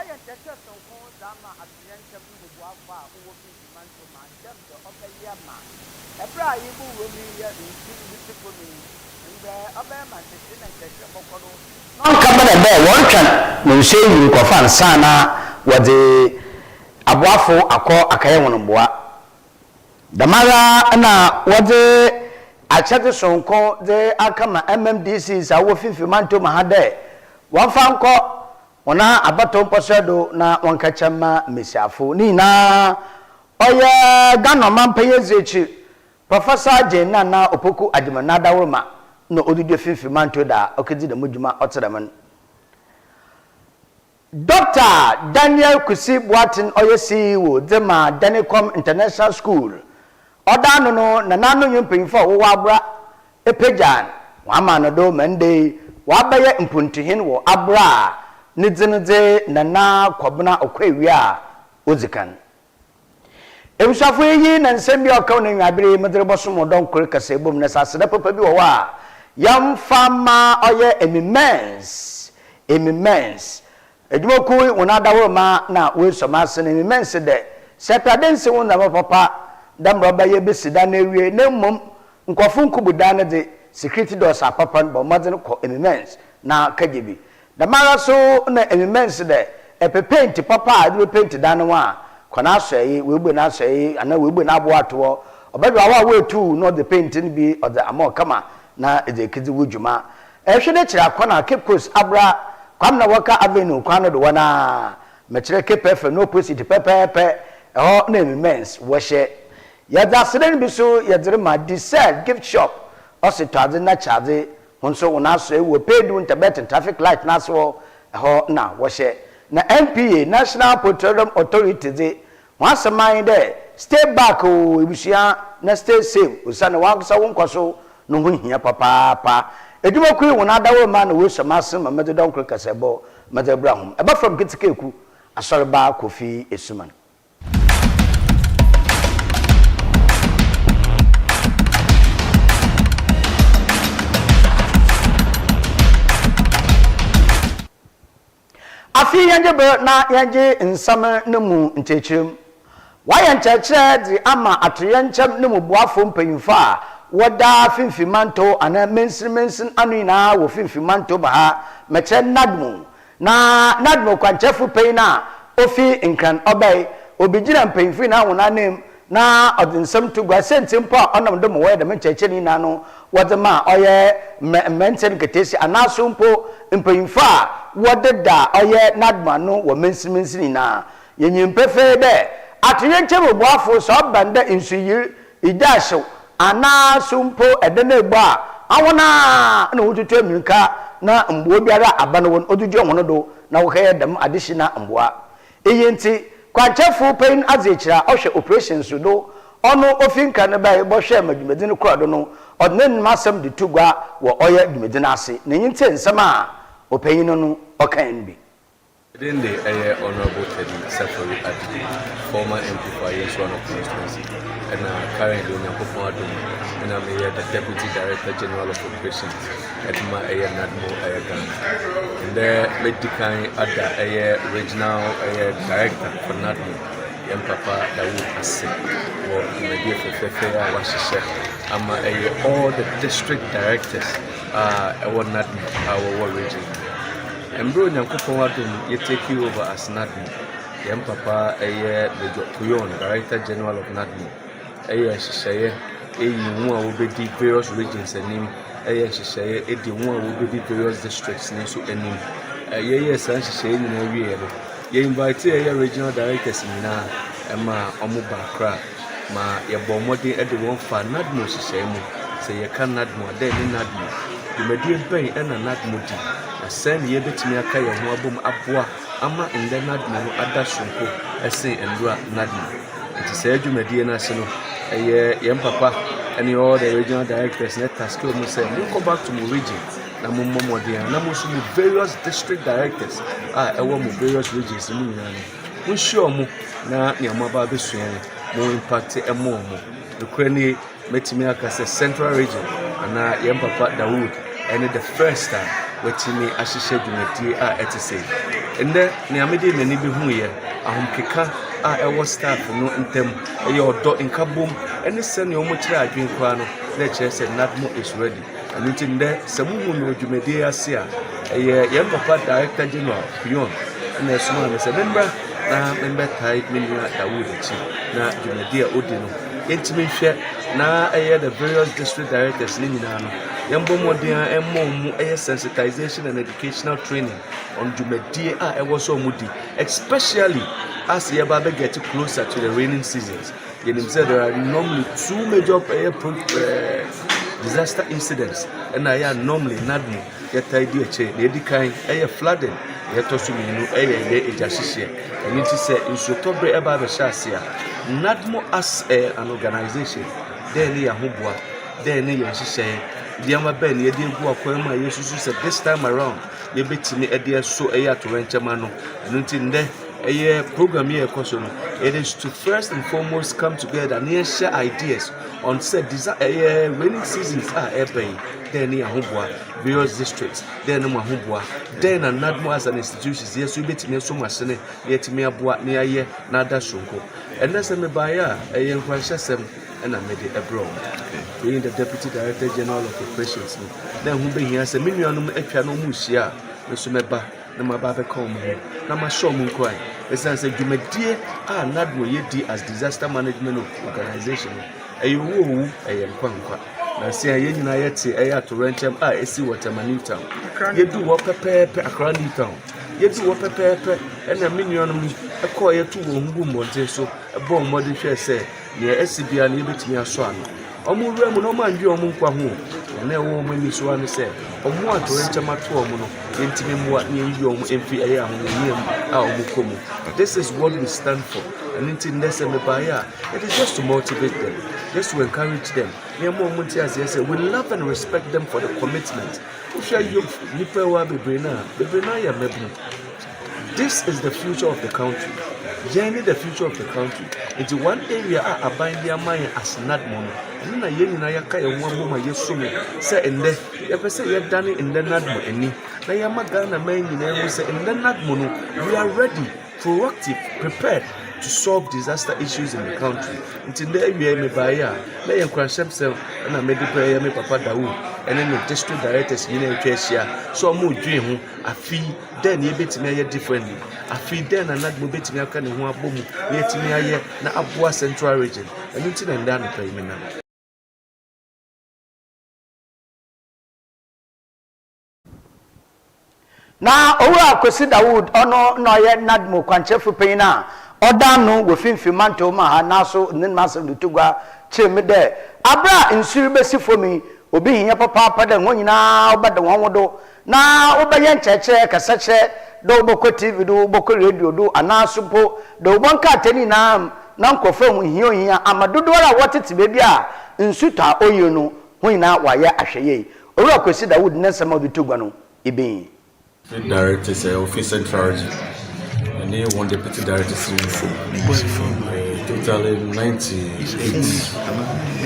Wɔayɛ nkyerɛkyerɛ soronko dze ama atoyerɛnkyɛm no mu boafo a ɔwɔ Finimfin Mantɔw mu dɛ mbrɛ ɔbɛyɛ ma ber a yebowura mu yi yɛ nsu ndze famu yi, mbrɛ ɔbɛyɛ ma ntsetsee na nkyerɛkyerɛ bɔkɔ do na Ɔnnkã mbrɛ dɛ wɔrotweɔn ma nsu eyir nkorɔfo ansaana wɔdze aboafo akɔ akɛyɛ hɔn mboa. Dɛmara na wɔdze akyɛdze soronko dze akɛma MMDCs a wɔwɔ Finimfin Mantɔw mu ha dɛ wɔmfa nkɔ hɔn abatow mpɔsoɛ do na wɔnkɛkyɛ mma mbasiafo. Ne nyina ɔyɛ Ghana Ɔmampanyin Edziekyir, Professor Jane Nana Opoku Agyemang n'adaworoma na odzidua Finimfin Mantɔw do a okedzi dɛm dwuma ɔtse dɛm no. Dɔkta Daniel Kusi Boateng ɔyɛ CEO dze ma Danicom International School. Ɔda ano no, nananom nye mpanyimfo a wɔwɔ Abra epegya hɔn aman no do ma ndɛ yi ɔabɛyɛ mpontuhen wɔ Abra a ne dzin dze Nana Kwabena Okoewia a odzi kan. Ebusuafo iyi na nsɛm bi a ɔka wo n'enyiwa ber yi medze robɔsom wo dɔn kor kasaebɔ mu na sɛ aseda papa bi wɔ hɔ a yɛmfa mma ɔyɛ Amy Mens Amy Mens edwumakuw yi hɔn adaworoma na woesuo m'asen Amy Mens dɛ sɛ epɛ ade nnsi wo ndzɛmba papa dɛ mbrɛ ɔbɛyɛ besi da no ewie na mbom nkorɔfo nnkobu dan no dze security doors apapa no bɔ mbɔdzen kɔ Amy Mens na kɛgye bi Dɛmara so na ememɛn se dɛ epɛ paint papa a edze bɛpaint dan no ho a, kɔ n'asɔɛe, oebue n'asɔɛe anaa oebue n'abow ato hɔ, ɔbɛdwe w'awa a oetuw na ɔdze paint no bi ɔdze ama wo kama na edze ekedzi wo dwuma. Ehwɛ n'ekyir akwan a Cape Coast abra Kwamina Walker Avenue kwan no do hɔ no ara, mekyerɛ Cape FM no opposite pɛpɛɛpɛ, hɔ na ememɛns wɔhyɛ. Yɛdze aseda no bi so yɛdze rema Dessert Gift Shop, ɔse tɔ adze na kyɛ adze, Hɔn so hɔn asoɛe wɔ Pedu Ntabɛtn traffic light n'ase hɔ, hɔ na wɔhyɛ. Na NPA, National Petroleum Authority dze, hɔn asɛm ara nye dɛ, stay back o ebusua na stay safe osiandɛ wankasa wo nkɔso no ho hia papaapa. Edwumakuw yi hɔn adawurma na woesua m'asen ma medze dɔnkor kasaebɔ medze rebra hom. Ebɛfrɛ me Ketsekeeku, Asɔrba Kofi Esuman. Afei yɛngye ber na yɛngye nsɛm no mu nkyerɛkyerɛ mu. Wɔayɛ nkyerɛkyerɛ dze ama atoyerɛnkyɛm no mu boafo mpanyimfo a wɔda Finimfin Mantɔw anaa Mansin Mansin ano nyina wɔ Finimfin Mantɔw mu ha, mekyerɛ NADMO, Na n'adwuma kwankyerɛfo panyin a ofi Nkran ɔbae, obegyinaa mpanyimfo nyinaa hɔn ananmu na ɔdze nsɛm to gua. Siantsir mpo a ɔnam do ma wɔyɛ dɛm nkyerɛkyerɛ no nyina no, wɔdze maa ɔyɛ mberantsɛ nketseesia anaaso mpo mpanyimfo a wɔdeda ɔyɛ n'adwuma ano wɔ mansin mansin nyina. Yenyim pefee dɛ atoyerɛnkyɛm boafo sɛ ɔba no dɛ nsuyir, egya hyew, anaa so mpo dan ebu a, hɔn ara na wotutu mbirika na mbowa biara a aban wɔ no odzidzi hɔn do na wɔkɛyɛ dɛm adehye na mbowa. Iyi ntsi, kwankyerɛfo panyin adzekyir a ɔhwɛ operations do, ɔno ofi Nkran no bae bɔhwɛɛ ma dwumadzi no kɔr do no, ɔdze n'enum asɛm dze to gua wɔ ɔyɛ dwumadzi no ase. Na nyintsie nsɛm a ɔpanyin no ɔkãe no bi. Din de ɛyɛ Honourable Teddy Safori Adu, former MP for Ayensuano constituency, ɛna currently Onyankopɔn adom ɛna meyɛ the Deputy Director General of Operations ɛde ma ɛyɛ NADMO ɛyɛ Ghana. Ndɛ mɛdi kan ada ɛyɛ Regional ɛyɛ Director for NADMO yɛn papa Dawood ase wɔ dwumadie fɛfɛɛfɛ a wahyehyɛ ama ɛyɛ all the district directors a ɛwɔ NADMO a wɔwɔ region. Mbrɛ Onyankopɔn adom yɛ take over as NADMO, yɛn papa yɛ Major Kuyon, Director General of NADMO, yɛ nhyehyɛeɛ yi wɔn a wɔbɛdi various regions anim, yɛ nhyehyɛeɛ di wɔn a wɔbɛdi various districts no nso anim. Yɛyɛɛ saa nhyehyɛeɛ nyinaa wieeɛ no, yɛ invite yɛ regional directors nyinaa ma wɔbaa Accra. ma yɛbɔɔ mmɔden de wɔn faa NADMO nhyehyɛe mu. Sɛ yɛka NADMO a, dɛn ne NADMO? Dwumadie bɛn na NADMO di? Na sɛn na yɛbɛtumi aka yɛn ho abom aboa ama nnɛ NADMO no ada soronko sen nnora NADMO? Nti saa dwumadie no ase no, ɛyɛ yɛn papa ne all the regional directors na task wɔn sɛ monkɔ back to mo region na mommɔ mmɔden a na mo nso mo various district directors a ɛwɔ mo various regions mu nyinaa no Monhyia wɔn na nea moaba abɛsua no, mo impact mmɔ wɔn. Nokorɛ nie, mɛtumi aka sɛ Central Region anaa yɛn papa Dawood ɛne the first a watumi ahyehyɛ dwumadie a ɛte sei. Ɛnnɛ, nea mede m'ani bɛhuiɛ, ahomkeka a ɛwɔ staff no ntam, ɛyɛ ɔdɔ, nkabom, ne sɛnea wɔkyerɛ adwene koraa no, na ɛkyerɛ sɛ NADMO is ready. Ɛno nti nnɛ, sɛ mohu me wɔ dwumadie yi ase a, ɛyɛ yɛn papa Director General Kuyon na ɛsomaa me sɛ memmra na memmɛtae me nua Dawood akyi na dwumadie a ɔdi no yɛntumi nhwɛ na ɛyɛ the various district directors ne nyinaa no yɛmbɔ mmɔden a ɛmmɔ wɔn mu ɛyɛ sensitization and educational training on dwumadie a ɛwɔ sɛ wɔn di especially as yɛba bɛ get closer to the raining seasons. Yɛnim sɛ there are normally two major ɛyɛ pro ɛɛ disaster incidents ɛna ɛyɛ a normally NADMO yɛtaa di akyire. Nea ɛdi kan ɛyɛ flooding, nea ɛtɔ so mmienu ɛyɛ yɛ egya hyehyeɛ. Ɛno nti sɛ nsuotɔberɛ ɛba abɛhyɛ ase a, NADMO as ɛɛ an organisation dɛn ne yɛn ahoboa, dɛn ne yɛn nhyehyɛeɛ, nneɛma bɛn na yɛde agu akwan mu a yɛsusu sɛ this time around yɛbɛtumi ɛde ɛso ɛyɛ atoyerɛnkyɛm ano. Ɛno nti nnɛ ɛyɛ program yi a ɛkɔ so no, it is to first and foremost come together na yɛnhyɛ ideas on sɛ disa ɛyɛ raining seasons a ɛreba yi, dɛn ne yɛn ahoboa, various districts, dɛn ne mo ahoboa, dɛn na NADMO as an institution yɛ so yɛbɛtumi aso mo asene na yɛatumi aboa na yɛayɛ na ada soronko. Ɛnnɛ sɛ mebaeɛ a, ɛyɛ nkuranhyɛsɛm ɛna mede ɛbrɛ wɔn. Being the Deputy Director General of Operations no, na ɛho bɛhia sɛ me nuanom atwa na wɔn rehyia a, me nso mɛba na maba abɛka wɔn ho na mahyɛ wɔn nkuran. Ɛsiane sɛ dwumadie a NADMO yɛdi as disaster management organization no, ɛyɛ owu owu, ɛyɛ nkwa nkwa. Na se a yɛn nyinaa yɛte ɛyɛ atoyerɛnkyɛm a ɛsi wɔ Tema New Town. Yɛdu hɔ pɛpɛɛpɛ, Accra New Town. Yɛdu hɔ pɛpɛɛpɛ ɛna me nuanom yi ɛkɔɔ yɛto wɔn ho gu mmɔnten so ɛbɔɔ mmɔden hwɛɛ sɛ nea ɛsi biara no yɛbɛtumi asɔ ano. Wɔn wura mu no wɔn andwe wɔn nkwa ho. Nea na ɛwɔ wɔn ani so ara ne sɛ wɔn a atoyerɛnkyɛm ato wɔn no yɛntumi mmoa na yɛnyi wɔn mfiri ɛyɛ ahohiahia mu a wɔkɔ mu. This is what we stand for. Ɛno nti nnɛ sɛ mebaeɛ a, it is just to motivate them, just to encourage them. Na ɛma wɔn nte aseɛ sɛ we love and respect them for the commitment. Wohwɛ youth nnipa ɛwɔ ha bebree no a, bebree no ayɛ mmabunu. This is the future of the country. Yɛn ne the future of the country. Nti one area a aban de ama yɛn as NADMO no, ɛno na yɛn nyinaa yɛaka yɛn ho abom a yɛsom sɛ nnɛ yɛpɛ sɛ yɛdane nnɛ NADMO ani na yɛama Ghana man nyinaa hu sɛ nnɛ NADMO no, we are ready, proactive, prepared to solve disaster issues in the country. Nti nnɛ awia yi mebaeɛ a, na yɛ nkuranhyɛmsɛm na mede brɛ yɛ me papa Dawood ɛne ne district directors nyinaa atwa ahyia sɛ wɔn redwen ho afe yi dɛn na yɛbɛtumi ayɛ differently, afe yi dɛn na NADMO bɛtumi aka ne ho abɔ mu na yɛatumi ayɛ na aboa central region. Ɛno nti na nnɛ anɔpa yi menam. Na Owura Kwesi Dawood, ɔno na ɔyɛ NADMO kwankyerɛfo panyin a ɔda ano wɔ Finimfin Mantɔw mu ha naaso ne n'asɛm do to gua kyerɛ mu dɛ aber a nsu ribesi famu yi, obehia papaapa dɛ hɔn nyina wɔbɛda hɔnho do na wobɛyɛ nkyerɛkyerɛ, kasakyerɛ, dɛ wobɔkɔ TV do, wobɔkɔ radio do, anaaso mpo dɛ wobɔ nkrataa ne nyina mu na nkorɔfo ehu hia ohia ama dodowara a wɔtsetse beebi a nsu tɔ a onnyi no hɔn nyina wɔayɛ ahwɛyie. Owura Kwesi Dawood ne nsɛm a ɔdze to gua no, ibɛn. District Directors a ɛwɔ Central Region ɛne wɔn Deputy Directors nso totally 98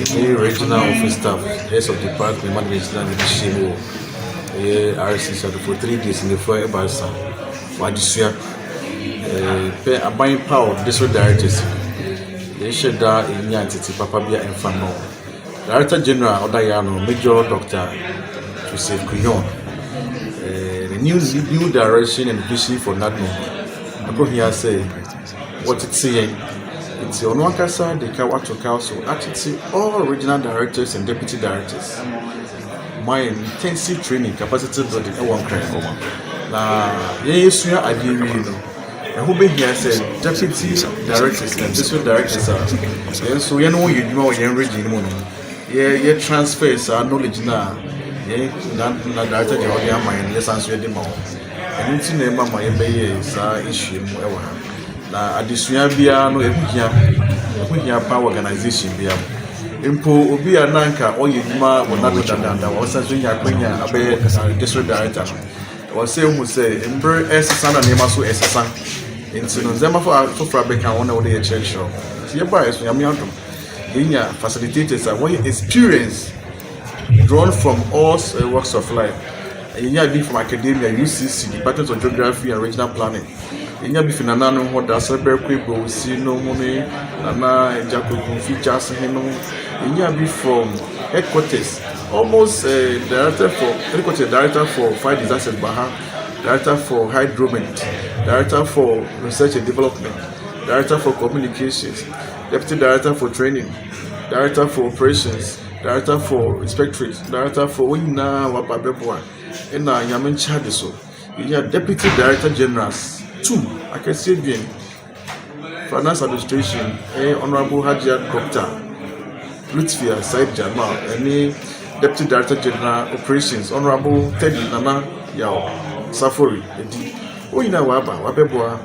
ɛne Regional Office Staff, Heads of Department, Management na ne hyia mu wɔ ɛyɛ RCC ado for 3 days nnafua 3 wɔ adesua pɛ aban paw District Directors yɛhyɛ da nya ntete papa bi a ɛmfa no. Director General a ɔda yɛn ano, Major Dr. Joseph Kuyon, the new direction and vision for NADMO akɔhia sɛ wɔtete yɛn nti ɔno ankasa de ka wato ka so atete all regional directors and deputy directors ma yɛn intensive training, capacity building ɛwɔ Nkran. Na yɛn yɛsua adeɛ wie no, ɛho bɛhia sɛ deputy directors and district directors a yɛn nso yɛn ho yɛ adwuma wɔ yɛn region mu no, yɛ transfer saa knowledge na yɛn na director general de ama yɛn no, yɛsan so yɛde ma wɔn. Ɛno nti na ɛma ma yɛbɛyɛ saa issue mu ɛwɔ ha. Na adesua biara no ɛho hia paa wɔ organisation biara mu. Mpo obi a na nka ɔyɛ adwuma wɔ NADMO dadaada, wɔsan so nya akwanya abɛyɛ district director no, ɛwɔ sɛ ehu sɛ mbere ɛsesa na nneɛma so ɛsesa, nti no nneɛma foforɔ abɛka wɔn na wɔde yɛ kyerɛkyerɛ wɔn. Nti yɛbaa yɛ so, Nyame adom, yɛnya facilitators a wɔyɛ experience drawn from all walks of life. Yɛnyaa bi from academia, UCC, Department of Geography and Regional Planning. Yɛnyaa bi fi nananom hɔ, Dasebrɛ Kwebowsi no ho ne Nana Agya Kweku Mfigya-Asehe no ho. Yɛnyaa bi from headquarters, almost uh, director for headquarters, director for fire disasters Baha, director for hydromet, director for research and development, director for communications, deputy director for training, director for operations, director for inspectorate, director for wɔn nyinaa waba bɛboa ɛna Nyame nkyɛ ade so. Yɛnya deputy director generals two akɛseɛ bien, finance administration ɛyɛ Honourable Hajia Dr. Lutfia Said Jamal ɛne deputy director general operations, Honourable Teddy Nana Yaw Safori edi. Wɔn nyinaa waba wabɛboa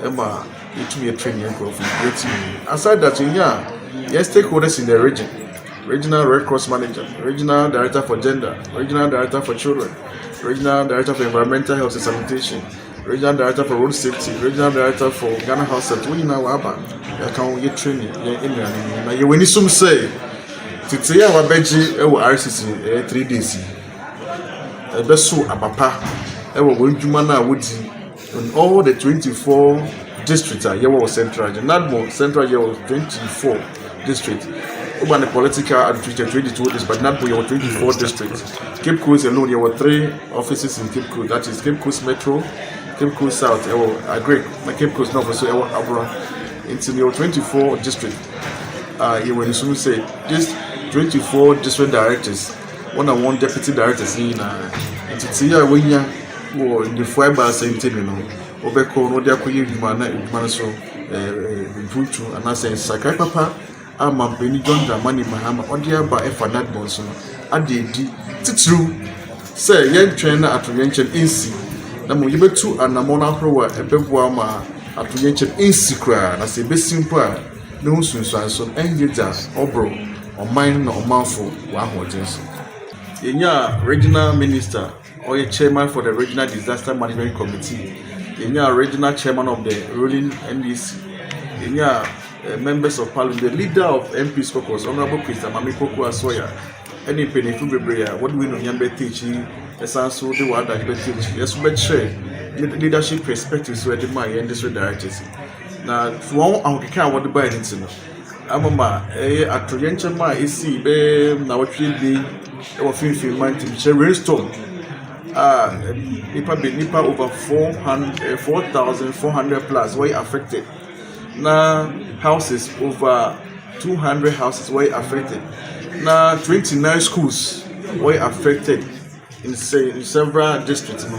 ɛma yɛtumi yɛ train yɛn nkurɔfo yɛtumi. Aside that, yɛnya yɛn stakeholders in the region: regional Red Cross manager, regional director for gender, regional director for children, regional director for environmental health and sanitation, regional director for road safety, regional director for Ghana Health Service. Wɔn nyinaa waba yɛaka ho yɛ training yɛn nnuane na yɛwɔ ani som sɛ tete a wabɛgye wɔ RCC ɛyɛ 3 days yi ɛbɛso aba pa ɛwɔ wɔn dwuma no a wɔdi in all the 24 districts a yɛwɔ wɔ Central Region. NADMO Central Region yɛwɔ 24 districts. Woba ne political administration, 22 districts, but NADMO yɛwɔ 24 districts. Cape Coast alone, yɛwɔ three offices in Cape Coast, that is Cape Coast Metro, Cape Coast South ɛwɔ Agric, na Cape Coast North nso ɛwɔ Abura. Nti yɛwɔ 24 district a yɛwɔ anisum sɛ this 24 district directors, wɔn a wɔn deputy directors nyinaa nti a wɔnya wɔ ndefo 3 ntɛmi no, wɔbɛkɔ na wɔde akɔyɛ adwuma na adwuma no so mpuntu anaasɛ nsakrae papa a mampanin John Dramani Mahama ɔde aba ɛfa NADMO nso no ade edi titiriw sɛ yɛntwɛn na atoyɛnkyɛm nsi, na mmom yɛbɛtu anammɔn ahorow a ɛbɛboa ma atoyɛnkyɛm nsi koraa, na sɛ ebesi mpo a, ne ho sunsuanso ɛnyɛ dza ɔboro ɔman na ɔmanfo wɔ ahoɔden so. Yɛnya regional minister ɔyɛ chairman for the Regional Disaster Management Committee, yɛnya regional chairman of the ruling NDC, yɛnya members of parliament, the leader of MPs caucus, Honourable Christian Maame Koko Asoya, ɛne mpanyinfo bebree a wɔde wɔn enuonyam bɛte akyi, ɛsan so de wɔn adagye bɛte akyi, yɛso bɛkyerɛ leadership perspective so ɛde maa yɛn district directors, na wɔn ahokeka a wɔde baa ne ti no ama ma ɛyɛ atoyɛnkyɛm a esi bɛyɛ 2 ɛwɔ Finfin Mantam, kyerɛ rainstorm a nipa bi nipa over 400, 4,400 plus wɔyɛ affected, na houses, over 200 houses wɔyɛ affected, na 29 schools wɔyɛ affected in several districts no.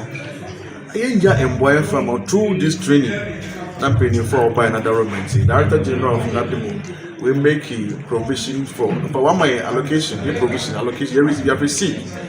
Yɛnya mboa from through this training na mpanyinfoɔ a wɔbaeɛ na development director general of NADMO we make a provision for one my allocation, yɛ provision allocation, yɛ receive, yɛ receive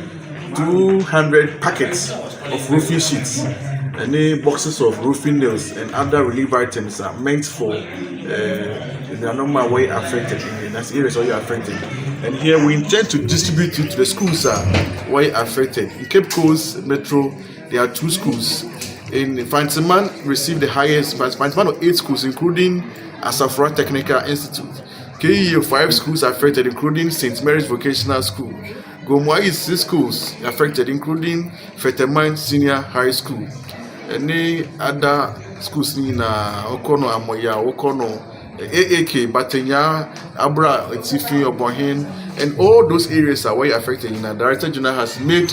200 packets of roofing sheets and boxes of roofing nails and other relief items are meant for the normal way affected in the areas where affected. And here we intend to distribute it to the schools are were affected. In Cape Coast Metro, there are two schools. In Fantiman received the highest, Fantiman of eight schools, including Asafra Technical Institute. KEU, five schools affected, including St. Mary's Vocational School. Gomoa is six schools affected, including Feteman Senior High School. Any other schools nyinaa, ɔkɔ no Amoya, ɔkɔ no AAK, Batenya, Abra, Etifi, Obohin, and all those areas are where affected. Nyinaa, Director General has made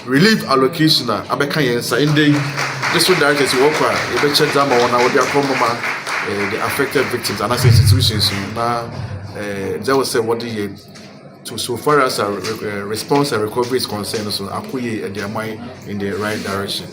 relief allocation a abɛka yɛn nsa ndɛ yi. District directors wɔkɔ a yɛbɛkyɛ dza ama wɔn a wɔde akɔ mama the affected victims anaasɛ institutions no, na dza wɔ sɛ wɔde yɛ to so far as our response and recovery is concerned, so akɔ yie ɛde ama in the right direction.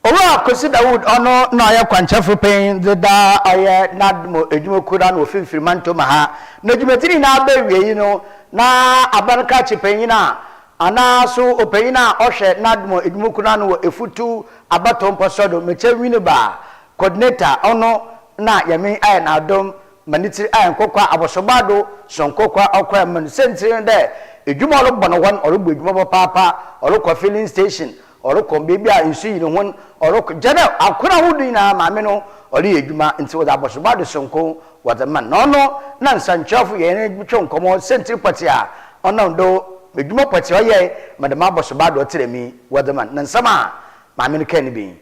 Owura Kwesi Dawood, ɔno na ɔyɛ kwankyɛfo panyin de da ɔyɛ NADMO edwumakuo no wɔ Finfin Mantom ha, na dwumadzi nyinaa bɛwie yi no, na aban krakye panyin a anaa so ɔpanyin a ɔhwɛ NADMO edwumakuo no ano wɔ Efutu abatɔ mpɔsɔ do mekyɛ Winneba coordinator, ɔno na yɛme ayɛ n'adom ma ne tiri ayɛ nkɔkɔ abɔsɔbaado so nkɔkɔ ɔkɔ ɛmɛ no sɛntiri dɛ edwuma ɔrebɔ no hɔ no, ɔrebɔ edwuma papaapa, ɔrekɔ filling station. Ɔrokɔ beebi a nsu yir hɔn, ɔrokɔ, gyedɛ akwan ahodow nyina maame no ɔreyɛ edwuma ntsi wɔdze abɔsobado soronko wɔdze ma no. Na ɔno na nsɛnkyerɛwfo yɛnye no twetwe nkɔmbɔ siantsir pɔtsee a ɔnam do edwuma pɔtsee a ɔyɛe ma dɛm abɔsobado ɔtserɛm yi wɔdze ma no. Na nsɛm a maame no kae no bi nye.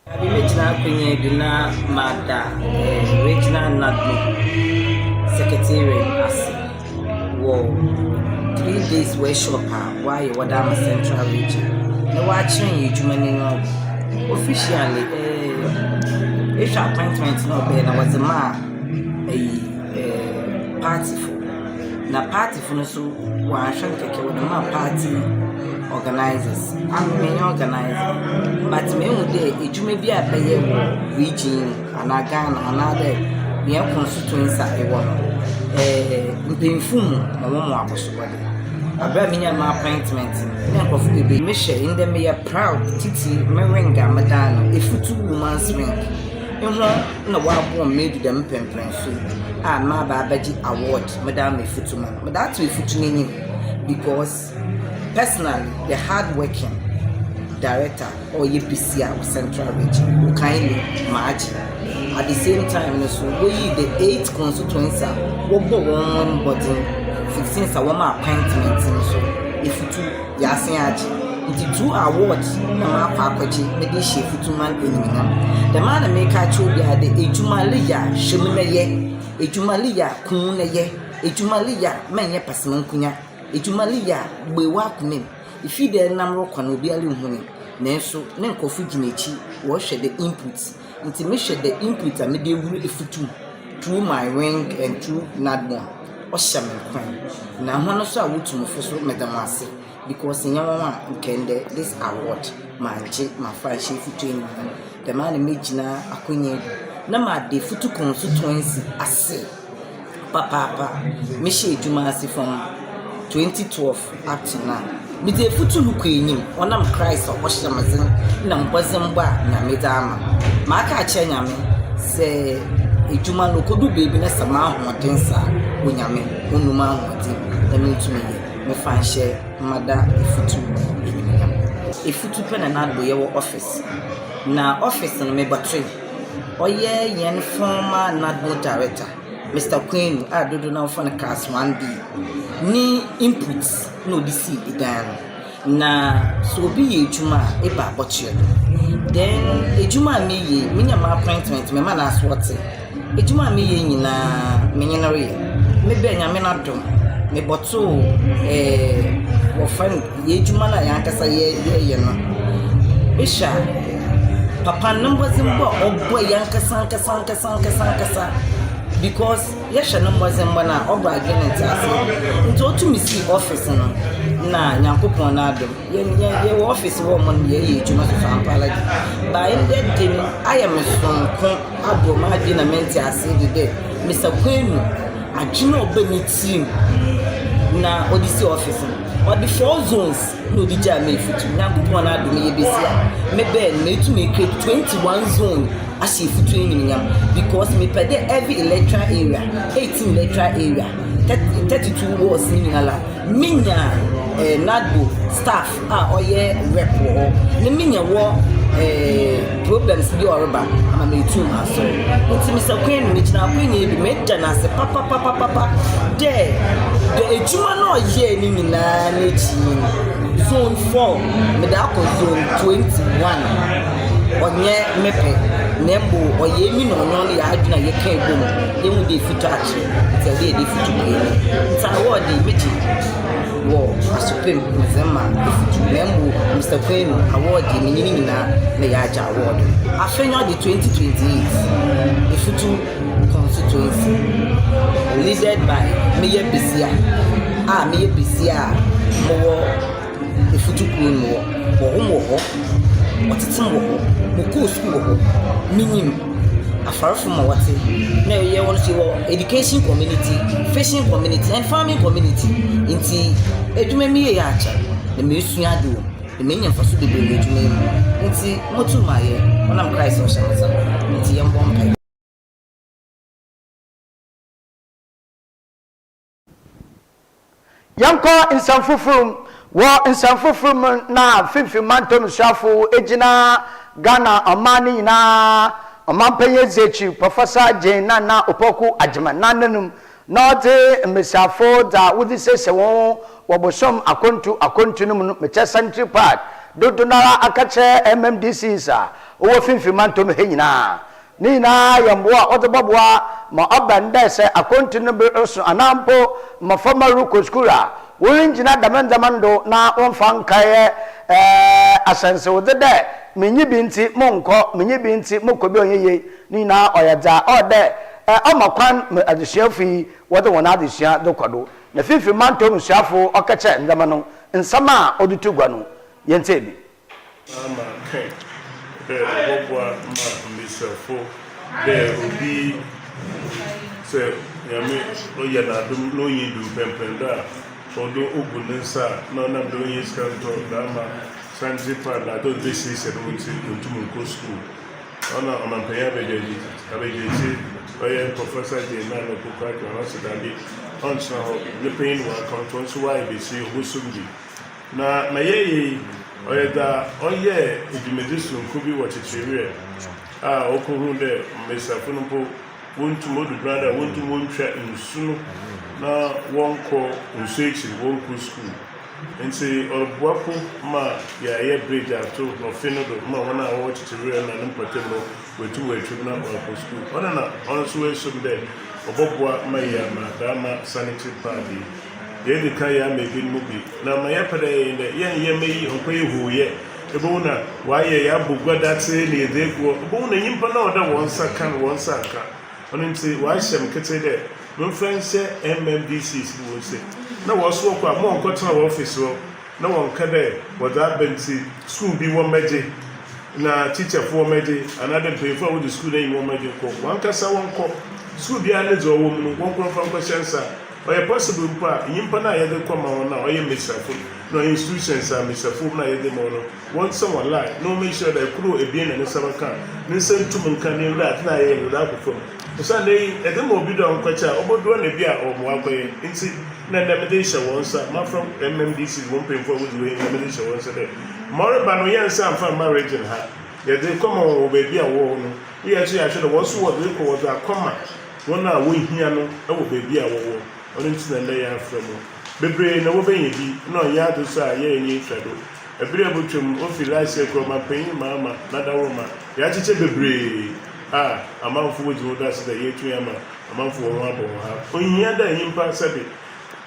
Dabi mɛgyina akonnwa yi do na mada Regional NADMO Secretariat ase wɔ 3 days workshop a wɔayɛ wɔdze ama Central Region na wɔakyerɛ hɛn edwuma n'enyiwa do. Officially, ehwɛ appointment na ɔbɛyɛ na wɔdze maa eyi partyfo. Na partyfo no so wɔannhwɛ no kɛkɛ, wɔdze maa party organisers. Ame mennyɛ organiser but mehu dɛ edwuma bi a bɛyɛ wɔ region yi mu anaa Ghana anaadɛ hɛn constituency a ewɔ no, mpanyimfo mu ma wɔma abasobɔdze. Aber a minyaa m'appointment no, nna nkorɔfo beberee mehwɛ ndɛ meyɛ proud tsitsir me ring a meda ano, Efutu Women's Ring. Hɔn na wɔaboa me meedu dɛm mpɛnpɛnso yi a maba abɛgye award mede ama Efutu man. Mede ato Efutu n'enyim because personally the hard working director a ɔyɛ basia wɔ Central Region, Okaile Maagye. At the same time no so woyii the eight constituency a wɔbɔ hɔn ho mbɔdzen since a wɔma appointment no so Efutu yɛasen agye. Ntsi two awards na makɔ akɔgye mede rehyɛ Efutu man enyimnyam. Dɛm ara na mereka akyerɛ obiara dɛ edwuma reyɛ a hwɛ mu na yɛ, edwuma reyɛ a ku mu na yɛ, edwuma reyɛ a mma nnyɛ pɛsɛmankonya, edwuma reyɛ a bue w'akoma mu. Ifi dɛ enam rokɔ no obiara nnhu no nanso ne nkorɔfo gyina ekyir wɔrehwɛ the input. Ntsi mehwɛ the input a mede ewura efutu mu through my wing and through NADMO a, ɔhyɛ me nkuran. Na hɔn so a wotu mo fo so meda hɔn ase because nnyɛ hɔn a nka ndɛ this award manngye mammfa annhyɛ efutu enyimnyam. Dɛm ara na megyina akonnwa yi do na mada efutu constituency ase papaapa. Mehyɛɛ edwuma ase from 2012 up to now. Medze efutu rokɔ enyim ɔnam Christ a ɔhyɛ me dzen na mbɔdzembɔ a Nyame dze ama me. Maka akyerɛ Nyame sɛ edwuma no okodu beebi na sɛ m'ahoɔdzen sa a, Onyame onnu m'ahoɔdzen na mentum nyɛ mefa nhyɛ mada efutu enyimnyam. Efutu pɛ na n'ado yɛwɔ office na office no mebɔtoe. Ɔyɛ hɛn former NADMO director Mister Kwenu a dodow no ara wɔfrɛ no class 1B ne input na ɔde sii dan no. Na sɛ obi yɛ edwuma a, eba a bɔkyerɛ do. Then edwuma a meyɛ yi, minya m'appointment mema no asoɔtse. Edwuma a meyɛ yi nyinaa menye no reyɛ. Mebɛɛ Nyame n'adom, mebɔtoo wɔfrɛ no hɛn edwuma no a hɛn ankasa yɛyɛ no. Ehwɛ a, papa no no mbɔdzembɔ a ɔbɔe ankasa ankasa ankasa ankasa ankasa because yɛhwɛ no mbɔdzembɔ no a, ɔbɔ adwen ne ntseasee do. Ntsi otum sii office no na Nyankopɔn n'adom, yɛwɔ office hɔ no yɛyɛ edwuma soso ampaara dze. But ndɛ de no, ayɛ me soronko abor m'adwen na me ntseasee do dɛ Mister Kwenu, adwen a ɔbaa ne tsir mu na ɔdze sii office no, ɔdze four zones na ɔdze gyaa me efutu. Nyankopɔn n'adom yɛ basia a, mebɛɛ no meetum ecreate 21 zone ahyɛ efutu enyimnyam because mepɛ dɛ every electoral area, 18 electoral area, 32 wards ne nyinara, menya NADMO staff a ɔyɛ rep wɔ hɔ na menya wɔ problems bi a ɔreba ama meetum asɔw. Ntsi Mister Kwenu, migyina akwannya yi do meda no ase papapapapa dɛ dɛ edwuma no a ɔyɛe no nyinaa n'ekyir no, zone 4 mede akɔ zone 21. Ɔnnyɛ me pɛ na mbom ɔyɛ emi na ɔnye ɔno yɛadwen a yɛkaa bɔ mu yehu dɛ efutu akyerɛ ntsi ɔwɔ dɛ yɛde efutu kɔ enyim. Ntsi award yi megye wɔ asopɛ mu medze ma efutu na mbom Mister Kwenu award yi menye no nyinaa na yɛagye award no. Afe no ɔde 2028 Efutu constituency leaded by meyɛ basia a meyɛ basia a mowɔ Efutu kurow no mu hɔ. Wɔwoo me wɔ hɔ, wɔtsetse me wɔ hɔ, mokɔɔ skuul wɔ hɔ, minyim afarfo ma wɔtse na yɛwɔ no so yɛwɔ education community, fishing community and farming community ntsi edwuma yi meyɛe akyɛr na mesua adze wɔ mu na menya mfaso beberee wɔ edwuma yi mu ntsi motum mayɛ ɔnam Christ a ɔhyɛ me dzen no ntsi yɛmbɔ mpae. Yɛnkɔ nsɛm foforo mu. Wɔ nsɛm fofor mu na Finimfin Mantam Suafo egyina Ghana ɔman ne nyinaa ɔmampanyin edzi ekyir Professor Jane Nana Opoku Agyemang n'ananmu na ɔdze mbasiafo dza wodze siesie hɔn ho wɔ bosoom akwantu akwantu no mu no mekyɛ sanitary pad dodow noara akɛkyerɛ MMDCs a ɔwɔ Finimfin Mantam ha nyinaa. Ne nyinaa yɛ mboa a wɔdze bɔboa ma ɔba no dɛ sɛ akwantu no ber roso anaa mpo mboframba rokɔ skuul a, worinngyina dɛm ndzɛmba no do na wɔmmfa nnkɛyɛ ahyɛnsewdze dɛ minnyi bi ntsi monnkɔ, minnyi bi ntsi mokɔ bi a ɔnnyɛ yie. Ne nyinaa ɔyɛ dza ɔwɔ dɛ ɔma kwan ma adzesuafo yi wɔdze hɔn adzesua dze kɔ do. Na finimfin mantɔw mu suafo ɔkɛkyerɛ ndzɛmba no nsɛm a ɔdze to gua no, yɛntsie bi. Ama kã dɛ ɔbɔboa ma mbasiafo dɛ obi sɛ Nyame ɔyɛ n'adom na onnyi du mpɛnpɛndo a ɔdo ogu ne nsa a na ɔnam dɛ onnyi sika nntɔ dama sanitary pad na adze a ɔdze besiesie no ho ntsi onntum nnkɔ skuul. Ɔna Ɔmampanyin Abɛgyakye ɔyɛ Professor Jane Naana Opoku-Agyemang ɔse dabi ɔnntsena hɔ, ne panyin wɔ account ɔno so ɔayɛ basia obosom bi. Na ma yɛyɛ yi, ɔyɛ dza ɔyɛɛ dwumadzi soronko bi wɔ Kyekyerewerɛ a okohun dɛ mbasiafo no mpo wonntum, odu ber a wonntum wonntwa nsu no na wɔnnkɔ nsu ekyir, wɔnnkɔ skuul. Ntsi ɔroboa po ma yɛayɛ bridge ato ɔfe no do ma hɔn a wɔwɔ Kyekyerewerɛ na no mpɔtam no woetum woetwa mu na wɔakɔ skuul. Ɔno na ɔno so oesuo mu dɛ ɔbɔboa ma yeama dɛm sanitary pad yi. Yeedzi kan yɛ ama binom bi, na ma yɛpɛ dɛ yɛyɛ nye dɛ yɛnnyɛ mma iyi nnkɔyɛ huuyɛ. Ibohu na wɔayɛ yɛabɔ gua datse na yɛdze egu hɔ. Ibohu na nyimpa no a ɔwɔ dɛ hɔn nsa ka no, hɔn nsa annka. Ɔno ntsi wɔahyɛ me ketsee dɛ memfa nhyɛ MMDCs no hɔn nsa mu, na hɔn so wɔkɔ a, mma wɔnnkɔtsena hɔn office hɔ na wɔnnka dɛ wɔdze aba ntsi skuul bi wɔmbɛgye, na teacherfo wɔmbɛgye, anaadɛ mpanyimfo a wodzi skuul no enyim wɔmbɛgye nkɔ. Hɔnankasa wɔnkɔ. Skuul biara ne dza ɔwɔ mu no, wɔnkɔ mfa nkɔhyɛ nsa. Ɔyɛ possible mpo a, nyimpa no a yɛdze kɔ ma hɔn no a ɔyɛ mbasiafo no na institutions a mbasiafo wɔ mu no a yɛdze ma hɔn no, wɔnsa hɔn line na wɔn make sure dɛ kor o ebien na ne nsa bɛka a, ne nsa nntum nnka na ewura adze no a yɛyɛ no ɔdze akɔ famu. Osiandɛ iyi, edze ma obi dɛ ɔnkɔkyɛ a, obodu hɔ na bi a ɔwɔ ma ɔakɔyɛ. Ntsi, nna ndɛ medze rehyɛ hɔn nsa, mafrɛ MMDCs hɔn mpanyimfo a wodzi hɔ enyim na medze rehyɛ hɔn nsa dɛ, ma ɔreba no yɛnnsan mmfa mma region ha, yɛdze rekɔma hɔn wɔ beebi a wɔwɔ no. Eyɛ so yɛahwɛ dɛ hɔn so wɔdze rokɔ wɔdze akɔma hɔn a wohia no wɔ beebi a wɔwɔ. Ɔno ntsi na ndɛ yɛafrɛ mo. Beberee na wobenya bi, nna ɔnnyɛ adze so a yɛyɛ nye nhwɛdo. Ber a ebotwa mu, ofi last year koraa Ɔmampanyin Mahama n'adaworoma, yɛakyekyɛ beberee a amamfo wodzi ho dase dɛ yeetumi ama amamfo hɔnho abɔ hɔn ha. Onnhia dɛ nyimpa sɛbe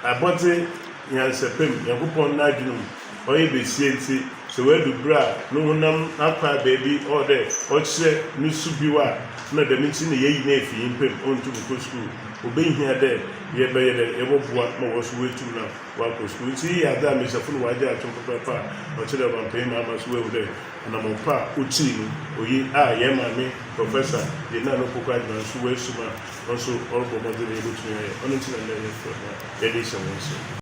abɔdze nyansapɛ mu, Nyankopɔn n'adwen mu, ɔyɛ basia ntsi, sɛ oedu ber a no honam akwaa beebi ɔwɔ dɛ ɔkyerɛ no su bio a, nna dɛm ntsi na yeeyi no efi nyimpa mu, onntum nnkɔ skuul. Obehia dɛ yɛbɛyɛ dɛn? Yɛbɔboa ma hɔn so woetum na wɔakɔ skuul. Ntsi iyi yɛ adze a mbasiafo no wɔagye ato mu papaapa a ɔkyerɛ dɛ ɔmampanyin Mahama so oehu dɛ anamɔn pa a otsii no oye a hɛn maame Professor Jane Nana Opoku Agyemang so oesu mu a ɔno so ɔrobɔ mbɔdzen dɛ yebotum ayɛ. Ɔno ntsi na ndɛ yɛfrɛ hɔn a yɛdze rehyɛ hɔn nsa.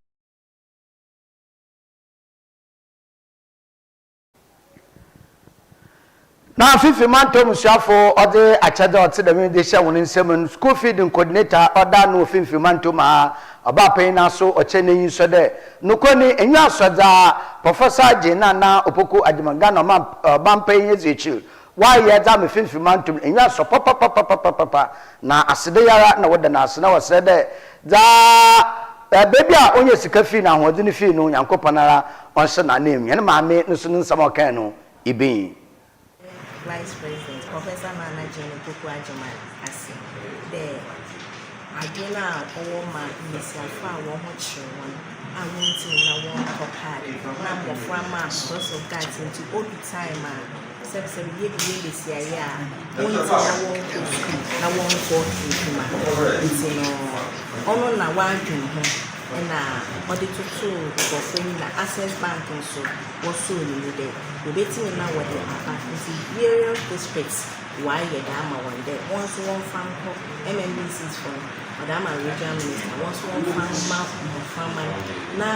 Na Fifi Mantam suafo ɔdze akyɛdze a ɔtse dɛm yi dze hyɛ hɔn nsamu no, School Feeding Coordinator a ɔda ano wɔ Finimfin Mantam ha, ɔbaapanyin n'aso ɔkyerɛ n'enyisɔ dɛ, Nokwar ni, enyiwa sɔ dza Professor Jane Nana Opoku Agyemang Ghana ɔmampanyin edzi ekyir Wɔayɛ dze ama finimfin mantam no, enyiwa sɔ papapapapapa, na aseda yi ara na wɔda no ase na wɔserɛ dɛ dza beebi a onya sika fii na ahoɔdzen fii no, Nyankopɔn ara ɔnhyɛ n'ananmu. Hɛn maame no so no nsɛm a ɔkãe no, ibi nye. Vice President, Professor Nana Jane Opoku-Agyemang ase dɛ adwen a ɔwɔ ma mbasiafo a hɔnho kyer hɔn a wonntum na wɔnntɔ pad na mboframba a because of that ntsi odu time a Sɛbsɛb yɛ bi yɛ besiayɛ a wonntse na wɔnnkɔ skuul na wɔnnkɔ edwuma ntsi no ɔno na ɔadwen ho na ɔdze totoo nkorɔfo enyim na Access Bank so wɔsɔɔ no mu dɛ wobetumi na wɔdze aba ntsi various districts wɔayɛ dze ama hɔn dɛ hɔn so wɔmfa nkɔ MMDCs fo no wɔdze ama regional minister hɔn so wɔmfa mma mboframba no na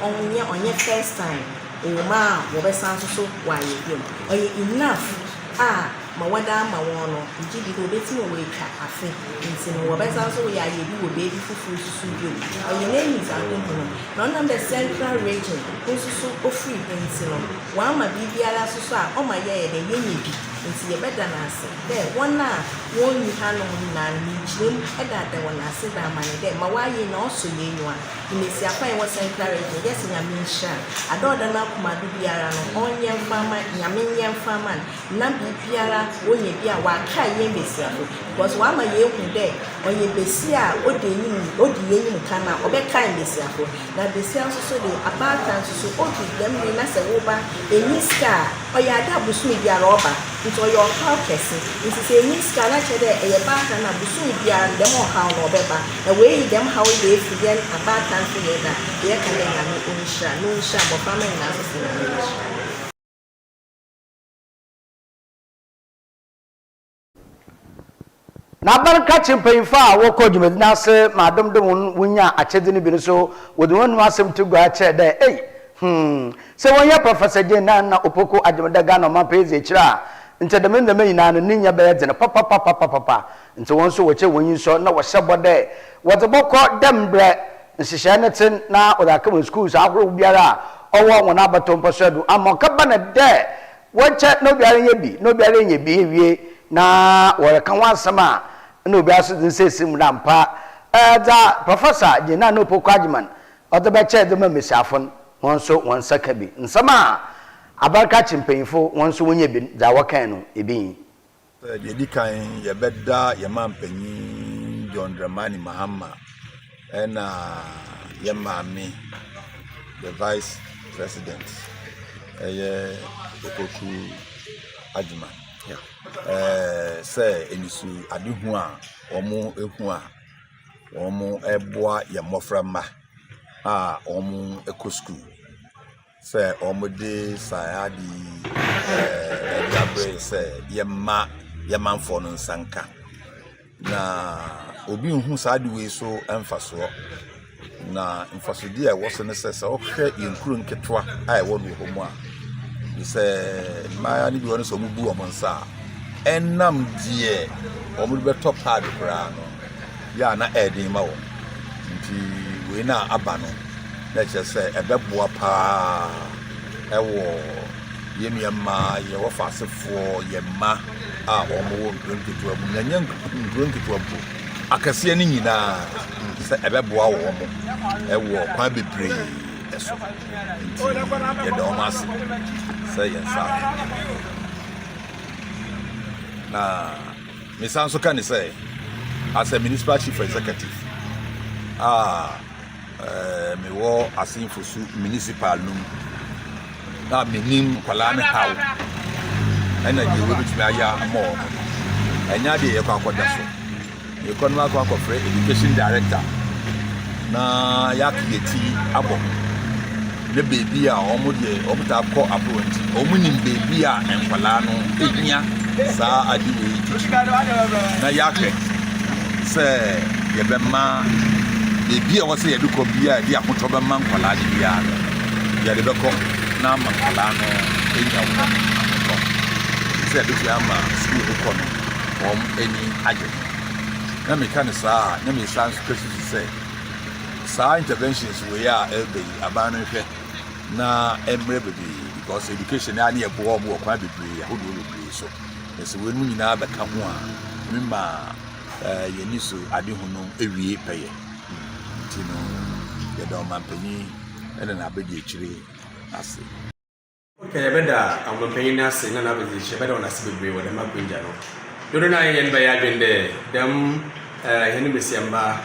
ɔnnyɛ ɔnnyɛ first time. Ɔwɔ mu a wɔbɛsan nso so wɔayɛ bio. Ɔyɛ enough a ma wɔdze ama hɔn no, megye di dɛ obetum oetwa afe ntsi no wɔbɛsan so wɔayɛ bi wɔ beebi fofor so so bio. Ɔyɛ n'enyidzadzehu no, na ɔnam dɛ Central Region nso so ofir ha ntsi no, ɔama biribiara so so a ɔma yɛyɛ dɛn, yenya bi. Ntsi yɛbɛda no ase dɛ hɔn a wonnyi hanom nyina no, menkyerɛ mu dada hɔn ase dze ama no dɛ ma ɔayɛ nyina ɔsɔ hɛn enyiwa. Mbasiafo a yɛwɔ Central Region, yɛse Nyame nhyira no. Adze a ɔda n'akoma do biara no, ɔnyɛ mfa mma, Nyame nyɛ mfa mma no. Na biribiara onya bi a ɔakae hɛn mbasiafo because ɔama yeehu dɛ ɔyɛ basia a odi enyim odi hɛn enyim kan a ɔbɛkae mbasiafo. Na basia so so de, abaatan so so odu dɛm ber yi na sɛ wo ba nnyi sika a, ɔyɛ ade a bosoom biara ɔba ntsi ɔyɛ ɔhaw kɛse. Ntsi sɛ nnyi sika a na kyerɛ dɛ eyɛ baatan a bosoom biara no dɛm ɔhaw no ɔbɛba. Na woeyi dɛm haw yi efi hɛn abaatanfo hɛn do a, yɛka dɛ Nyame onhyira na onhyira mboframba nyina so se Nyame nhyira. Na aber krakye mpanyimfo a wɔkɔr dwumadzi no ase ma adom do hɔn wonyaa akyɛdze no bi no so wɔdze hɔn enum asɛm to gua kyerɛɛ dɛ, Ei, hmm, sɛ wɔnnyɛ Professor Jane Nana Opoku Agyemang dɛ Ghana ɔmampanyin dzi ekyir a, nkyɛ dɛm ndzɛmba nyina no ne nyia bɛyɛ dzen papapapapapa. Ntsi hɔn so wɔkyerɛ hɔn enyisɔ na wɔhyɛ bɔ dɛ wɔdze bɔkɔ dɛ mbrɛ nhyehyɛɛ no tse na wɔdze akɛma skuuls ahorow biara a ɔwɔ hɔn abatow mpɔsoa do ama ɔkɛba no dɛ Wɔnkyɛ na obiara nyɛ bi, na obiara enya bi ewie, na wɔreka ho asɛm a, nna obiara so dze nsa esi mu dɛ ampa, dza Professor Gyena Opoku Agyemang ɔdze bɛkyɛɛ dze ma mbasiafo no, hɔn so hɔn nsa ka bi. Nsɛm a abarkakye mpanyimfo hɔn so wonya bi no, dza wɔkae no, bi nye. Sɛ deɛ ɛdi kan yɛbɛda yɛn mampanyin John Dramani Mahama ɛna yɛn maame the vice president ɛyɛ Opoku Agyemang ɛɛ sɛ aniso adehu a wɔn hu a wɔn ɛboa yɛn mmɔfra mma a wɔn ɛkɔ sukuu. Sɛ wɔde saa ade yi de abrɛ yɛn sɛ yɛmma yɛn manfoɔ no nsa nka. Na obi nhu saa ade wei so mfasoɔ. Na mfasodeɛ a ɛwɔ so ne sɛ, sɛ wohwɛ yɛn nkuro nketewa a ɛwɔ no wɔ hɔ mu a, sɛ mmaayewa no bi wɔ hɔ no sɛ wɔbu wɔn nsa a, ɛnam deɛ wɔde bɛtɔ paade koraa no, yɛ a na ɛyɛ den ma wɔn. Nti wei no a aba no, na ɛkyerɛ sɛ ɛbɛboa paa ɛwɔ yɛn nua mmaa, yɛn wɔfaasefoɔ, yɛn mma a wɔwɔ nkuro nketewa mu, na ɛnyɛ nkuro nketewa mpo, akɛseɛ no nyinaa sɛ ɛbɛboa wɔn ɛwɔ kwan bebree so. Nti yɛda wɔn ase sɛ yɛn nsa aka. Na mesan nso ka ne sɛ as a municipal chief executive a eh, mewɔ Asenfo su municipal no mu na menim nkwadaa no haw ɛna deɛ wɔbɛtumi ayɛ ama wɔn no ɛnyɛ adeɛ yɛkɔ akɔda so yɛkɔ no akɔ akɔfrɛ education director na yɛaka yɛ ti abɔ ho ne beebi a wɔn deɛ wɔn taa kɔ aboro nti wɔn nim beebi a nkwadaa no ehia saa ade wei titiri na yɛahwɛ sɛ yɛbɛma beebi a ɛwɔ sɛ yɛde kɔ biara yɛde ahotɔ bɛma nkwadaa no biara no yɛde bɛkɔ na ama nkwadaa no anya wɔn ahotɔ sɛ yɛbɛtumi ama sukuu no kɔ no wɔn ani agye ho na meka no saa a na mesan nso kasusu sɛ saa interventions wei a ɛreba yi aban no nhwɛ na mmerɛ bebree because education a ne yɛboa wɔn wɔ kwan bebree ahodoɔ bebree so na sɛ wɔn nyinaa bɛka ho a ɛmi ma ɛɛ yɛn ani so adehu no ewie pɛyɛ nti no yɛda ɔmanpanyin ɛna n'abɛdi akyire ase. Okay, yɛbɛda ɔmampanyin no ase na n'abadziekyir, yɛbɛda hɔn ase beberee wɔ dɛm akwangya no. Dodow no ara hɛn bɛyɛ adwen dɛ dɛm hɛn mbasiamba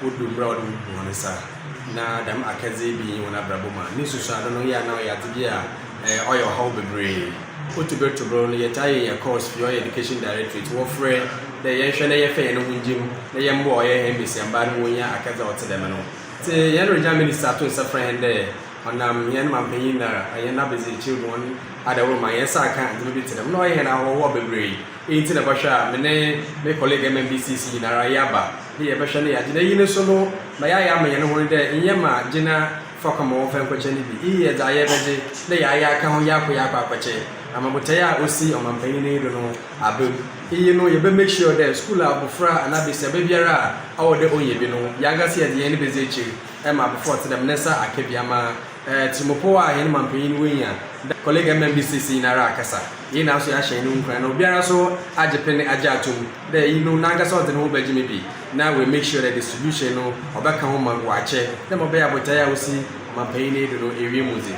wodu mber a wɔdze wobu hɔn nsa na dɛm akɛdze yi bi nnyi hɔn abrabɔ mu a, ne nsunsuando no yɛ a na ɔyɛ adze bi a ɔyɛ ɔhaw beberee. Otu ber to ber no, yɛtaa yenya calls fi ɔyɛ Education Directorate, wɔfrɛ dɛ yɛnhwɛ na yɛmfa hɛn ho ngye mu na yɛmboa ɔyɛ hɛn mbasiamba no ma wonnya akɛdze a ɔtse dɛm no. Ntsi hɛn Regional Minister ato nsa frɛ hɛn dɛ Ɔnam hɛn mampanyin na hɛn abedziekyir do hɔn adawur ma hɛn nsa akã ndzɛmba bi tse dɛm. Nna ɔyɛ hɛn ahɔhoɔ beberee. Iyi ntsi na ebɔhwɛ a, me ne me colleague MMDCC nyinara yɛaba dɛ yɛbɛhwɛ na yɛagye. Na iyi no so no, ma yɛayɛ ama hɛn ho nye dɛ nnyɛ ma gyina. Fa kɔ ma wɔmfa nkɔkyɛ no bi. Iyi yɛ dza yɛbɛgye dɛ yɛayɛ akã ho yɛakɔ yɛakɔ akɔkyɛ ama botae a osi ɔmampanyin n'enyi do no aba mu. Iyi no yɛbɛ make sure dɛ skuul a abofra anaa basiaba biara a ɔwɔ dɛ onya bi no, yɛankasa yɛdze hɛn bedzi ekyir ma abofra a ɔtse dɛm ne nsa aka bi ama tsirmupɔw a hɛn mampanyin oenya dɛ Colleague MMDCC nyinara akasa. Hɛn nyinara so yɛahyɛ hɛn ho nkuran na obiara so agye pen agye ato mu dɛ iyi no nankasa ɔdze noho bɛgye mu bi. Na we make sure dɛ distribution no ɔbɛka ho ma wɔakyɛ dɛ ma ɔbɛyɛ a botae a osi ɔmampanyin no do no ewie mu dze.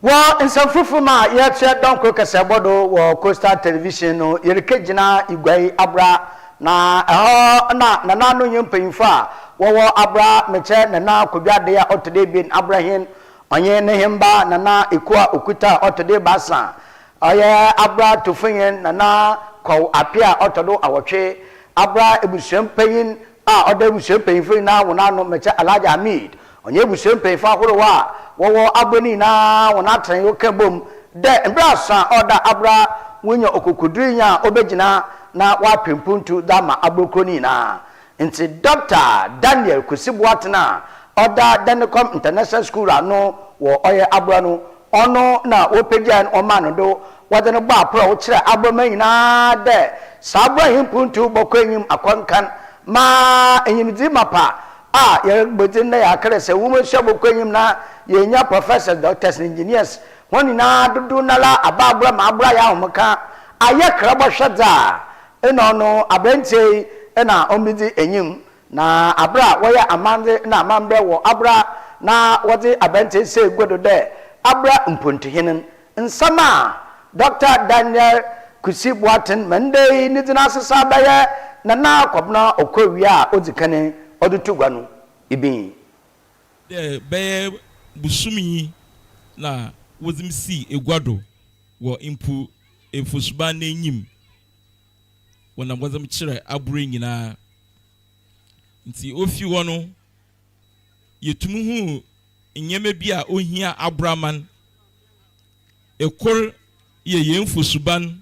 Wɔ nsɛm fofor mu a yɛrekyerɛ dɔnkor kɛsɛɛbɔ do wɔ Coastal Television no, yerikegyina Iguayi Abra, na ɛhɔ na nananom nye mpanyimfo a wɔwɔ Abra, mekyerɛ Nana Kwadwo Adei a ɔtɔ do ebien, Abra Hen, Ɔnye ne hemba Nana Ekuo a okuta a ɔtɔ do ebiasa, ɔyɛ Abra Tofohɛn Nana Kwaw Apea a ɔtɔ do awɔtwe, Abra ebusuampanyin a ɔda ebusua mpanyimfo nyina hɔn ano Mekyɛ Alhaji Hamid, ɔnye ebusua mpanyimfo ahorow a wɔwɔ Abra no nyina hɔn atsenae kã bɔ mu dɛ mber aso a ɔwɔ dɛ Abra wonya okokodur nye a obegyina na ɔapɛ mpontu dze ama Abra kurow no nyina. Ntsi Dɔkta Daniel Kwesi Boateng a ɔda Danekom International School ano wɔ ɔyɛ Abura no, ɔno na wopegyaa no ɔmaa no do, wɔdze no bɔɔ aprɔw kyerɛɛ Aborɔma nyina dɛ sɛ Abura hɛn mpontu bɔkɔ enyim akɔ nkan ma enyimdzee mapa a yɛrobɔ dzin na yɛaka dɛ sɛ nwomasua bɔkɔ enyim na yeenya professors, doctors na engineers hɔn nyina dodow noara aba Abura ma Abura ayɛ ahomka ayɛ krabɔhwɛdze a Nna ɔno aberantsɛ yi na ombedzi enyim, na aber a wɔyɛɛ amandze na amambrɛ wɔ Abra na wɔdze aberantsɛ yi sii gua do dɛ Abra Mpontuhen no, nsɛm a Dɔkta Daniel Kusi Boateng ma ndɛ yi ne dzin asesa abɛyɛ Nana Kwabena Okowie a odzi kan yi ɔdze to gua no, ibi nye. Dɛ bɛyɛ bosoom yi na wɔdze me sii egua do wɔ mpo efosuban n'enyim, wɔnam wɔdze me kyerɛ aber nyina. Ntsi ofi hɔ no, yetum huu ndzɛmba bi a ohia aboraman. Kor yɛ hɛn fosuban,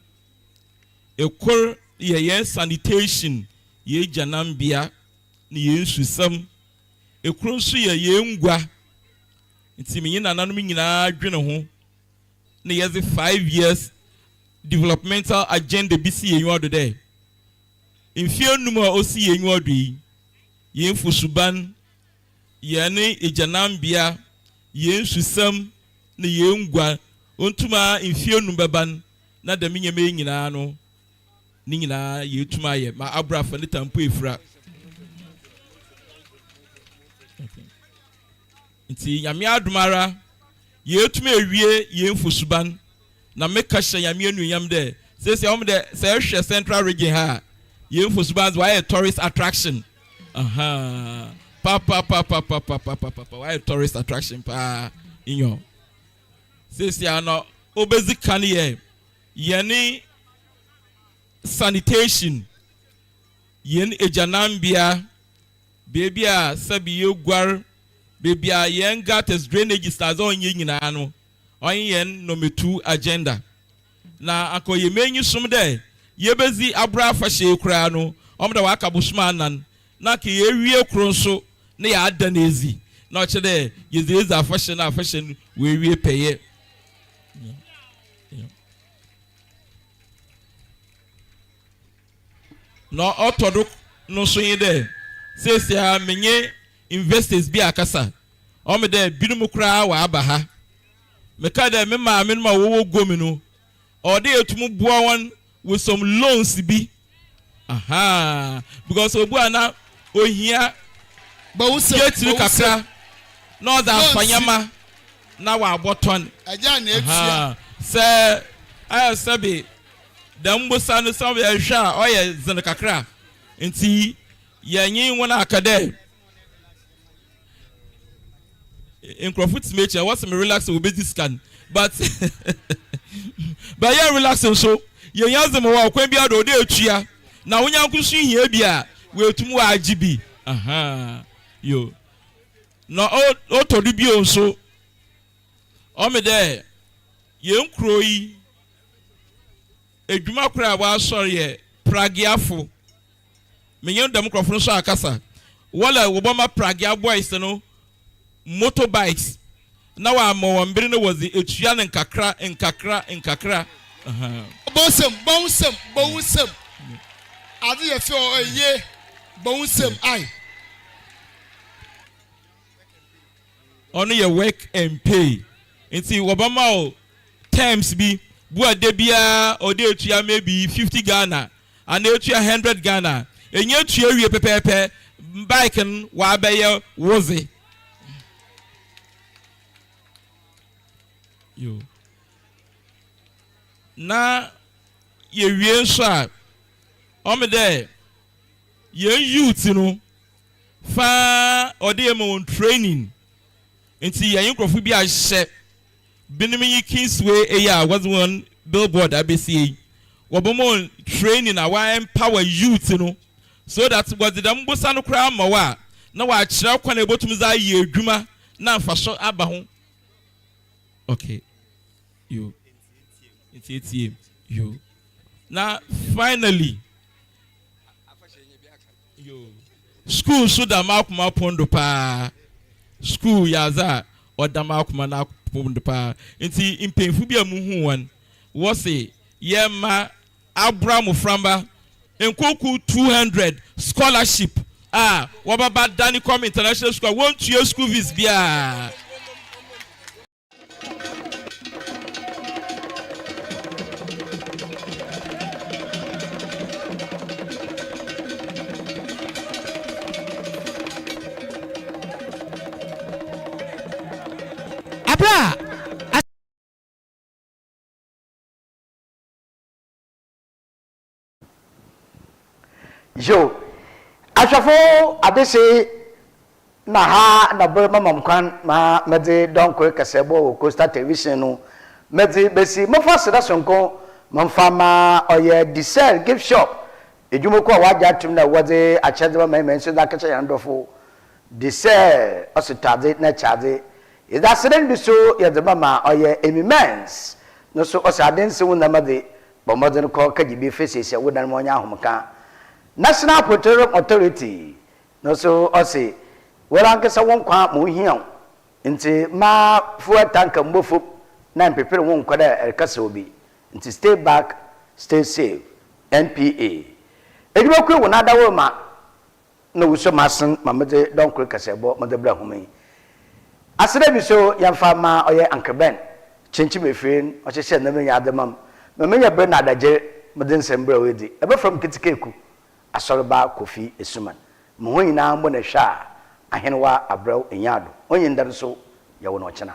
kor yɛ hɛn sanitation, hɛn egyananbea na hɛn nsusɛm. Kor so yɛ hɛn ngua. Ntsi menye nananom nyina dwen ho na yɛdze five years developmental agenda bi si hɛn enyiwa do dɛ, mfe enum a osi hɛn enyiwa do yi, hɛn fosuban, hɛn egyananbea, hɛn nsusɛm na hɛn ngua, onntum ara mfe enum bɛba no na dɛm ndzɛmba yi nyina no ne nyina yeetum ayɛ ma aber afa ne tampo efura. Ntsi Nyame adom ara yeetum ewie hɛn mfosuban na meka hyɛ Nyame enuonyam dɛ sesei ɔmo dɛ sɛ ehwɛ Central Region ha a hɛn mfosuban dze ɔayɛ tourist attraction ahaa papapapapapapapapa ɔayɛ tourist attraction paa nyew. Sesei ara no obedzi kan yɛ hɛn sanitation, hɛn egyananbea, beebi a sɛbi yeguar, beebi a hɛn gutters, drainages na adze a ɔnnyɛ nyina no, ɔnye hɛn nɔmetu agenda. Na anka ɔyɛ m'enyi som dɛ yebedzi aber afahyɛ yi koraa no, ɔmo dɛ wɔaka bosoom anan na anka yeewie kor so na yɛada no edzi, na ɔkyerɛ dɛ yɛdze edzi afahyɛ no afahyɛ no oewie pɛyɛ. Na ɔtɔ do no so nye dɛ, seseiara menye investors bi akasa, ɔme dɛ binom koraa wɔaba ha. Mekaa dɛ me maamenom a wɔwɔ Gome no, ɔwɔ dɛ yetum boa hɔn with some loans bi. Ahaa, because obu a na ohia dwetiri kakra na ɔdze afa nneɛma na ɔabɔtɔn. Ahaa, sɛ ayɛ sɛbe dɛm mbosa no sɛ yɛhwɛ a ɔyɛ dzen kakra ntsi yɛnye hɔn aka dɛ nkurɔfo te m'akyi a wɔsɛ me relax wɔbɛdi sika no but but yɛn relax nso yɛn adze ma wɔ ɔkwan biara do ɔde etua na wo nyanko nso hia bi a wɔatum wɔagye bi aha yo na ɔtɔ do bio nso ɔme dɛ yɛn kuro yi edwuma koro a wɔasɔre yɛ. Pragiafo. Menye dɛm nkorɔfo no so akasa. Wɔlɛ wɔbɔma Pragea boys no motorbikes na wɔama hɔn ber no wɔdze etua no nkakra nkakra nkakra. Bɔ nsam, bɔ wo nsam, bɔ wo nsam. Adze yɛ fɛ o, eye, bɔ wo nsam, ai. Ɔno yɛ work and pay nti wɔbɛma wo terms bi bu a da biara ɔde etua maybe 50 Ghana anaa etua 100 Ghana enya tua wie pɛpɛɛpɛ bike no wabɛyɛ wodze. Yo. Na yɛwie nso a ɔmo dɛ yɛn youth no Fa ɔde yɛ ma wɔn training nti yɛnye nkorɔfo bi ahyɛ binom nye Kingsway eyi a wɔdze hɔn billboard abesie yi wɔbɛma hɔn training a wɔa empower youth no so that wɔdze dɛm bosa no koraa ma wo a na wɔakyerɛ kwan a ebotum dze ayɛ edwuma na mfaso aba ho. Okay yo ntietie yo na finally. Skuul so da m'akoma pon do paa. Skuul yɛ adze a ɔda m'akoma n'apon do paa. Ntsi mpanyimfo bi a muhun hɔn, wɔse yɛmma abra mboframba nkorkor 200 scholarship a wɔbɛba Danicom International School a wonntua school fees biara. Bere a Yo, ahwɛfo adehye na ha na ber mama me kwan ma medze dɔnkor kaseɛbɔ wɔ Coastal Television no medze besi mofa aseda soronko momfa ma ɔyɛ Disel Gift Shop edwumakuw a wɔagye atom na wɔdze akyɛdze ma hɛn ma hɛn so dze akɛkyɛ hɛn dɔfo Disel ɔsetɔadze na kyadze. Yɛdze aseda no bi so yɛdze mama ɔyɛ Amy Mens no so ɔsɛ ade nsew ndzɛmba dze Bɔ mbɔdzen kɔ kɛgye bi fa siesie wo dan ma ɔnyɛ ahomka. National Petroleum Authority no so ɔse, Woarankasa wo nkwa ma ohia wo ntsi mma fuel tanker mmbɔ famu na mmpeper wo nnkɔ dɛ erekɛsɛ obi. Ntsi stay back, stay safe. NPA. Edwumakuw hɔn adawurma na wosua m'asen ma medze dɔnkor kaseɛbɔ medze bra hom yi. Aseda bi so yɛmfa mma ɔyɛ Uncle Ben, kyinkyim efir n', ɔhyehyɛ ndzɛmba nyina dze ma m' ma menya ber na adagyer medze nsɛm brɛ wo edzi. Ebɛfrɛ me Ketsekeeku, Asɔrba Kofi Esuman. Ma hɔn nyina mbɔ no hwɛ a, Ahenwa Abrɛw Nyaado, onnyi ndɛ no so yɛwo no ɔkyena.